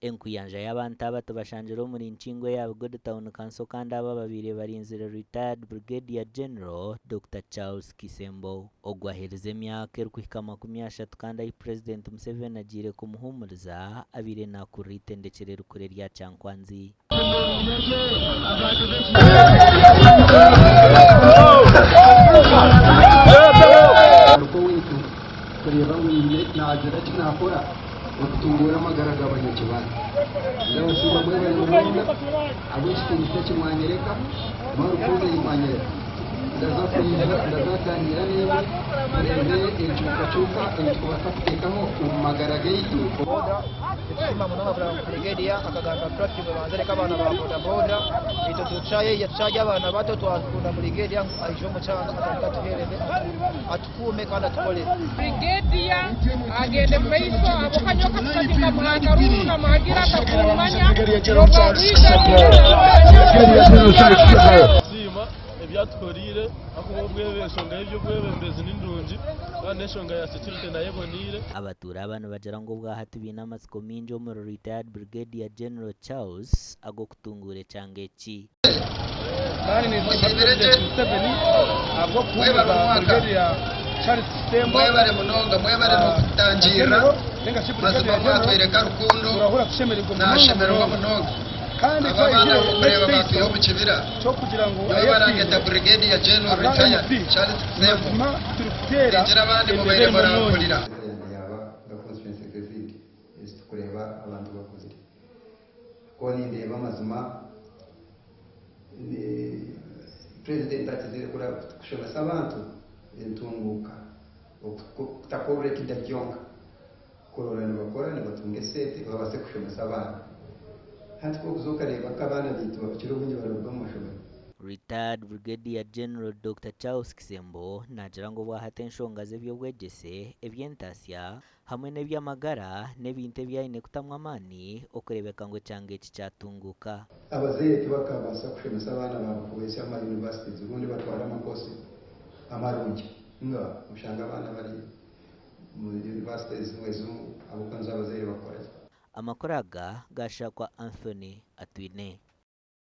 Enkuyanja y'abantu aba tubashangire omuri Nkingo eya Bigodi Town Council kandi aba ababaire barinzire Retired Brigadier General Dokita Charles Kisembo. Ogu aherize emyaka erikuhika 30 kandi ahi Purezidenti Museveni agiire kumuhuumuriza abaire naakurira eitendekyero erikuru erya Kyankwanzi. Aruga owaitu kureeba ngu haine naagira eki naakora okutunguura amagara g'abanyakibare. Ndabasiima mwebare munonga ahabw'ekitiinisa eki mwanyereka n'orukundo ei mwanyereka. Ndaza kwija ndaza kugaaniira naimwe tureebe enkyukakyuka ei turikubaasa kuteekaho omu magara gaitu. Boda nitusiima munonga kureba ngu Brigadier akagambira traffic ngu ebanze ereke abaana ba boda boda itwe tukyari abaana bato twakunda Brigadier ngu aije omu kyanga atandike atuhereze atukuume kandi atukorere. Brigadier agende omu maisho ahabw'okuba nyowe kakuba tinkamuha akaruru nkamuhagira akakuumanya n'obwabwija. Ebi atukoreire ahakuba enshonga y'eby'obwebembezi ni nungi kandi n'enshonga ya security nayo eboneire. Abatuura aba nibagira ngu obwahati baine amatsiko maingi omuri Retired Brigadier General Charles ag'okutunguura ekyanga eki. Kandi ninsiima Purezidenti Museveni ahabw'okuhuumuriza Brigadier Charles Kisembo General ninga shi Brigadier General turahurira tushemereirwe munonga munonga kandi twaizire n'ekiteiso ky'okugira ngu ayesiime nka MP mazima turikuteera ebendera erimu omwonyo. Yaaba nka constituency nk'ezindi ezi turikureeba abantu bakuzire. Ku nindeeba amazima ni Purezidenti akizire kushomesa abantu entunguuka okutakorera ekida kyonka. Kurora nibakora nibatunga esente babaase kushomesa abaana. Hati ku orikuza okareeba nk'abaana baitu abakira obwingi bararuga omu mashomero. Retired Brigadier General Dokita Charles Kisembo naagira ngu obwahati enshonga z'eby'obwegyese, eby'entaasya hamwe n'eby'amagara n'ebintu ebi aine kutamu amaani okureebeka ngu ekyanga eki kyatunguuka. Abazaire tibakabaasa kushomesa abaana baabo kubahisya omu ma universities obundi batware ama course amarungi nga oshanga abaana bari Omuri yunivasite ezimwe ezimwe ahabw'okuba nizo abazaire bakora gye. Amakuru aga gaashakwa Anthony Atwine.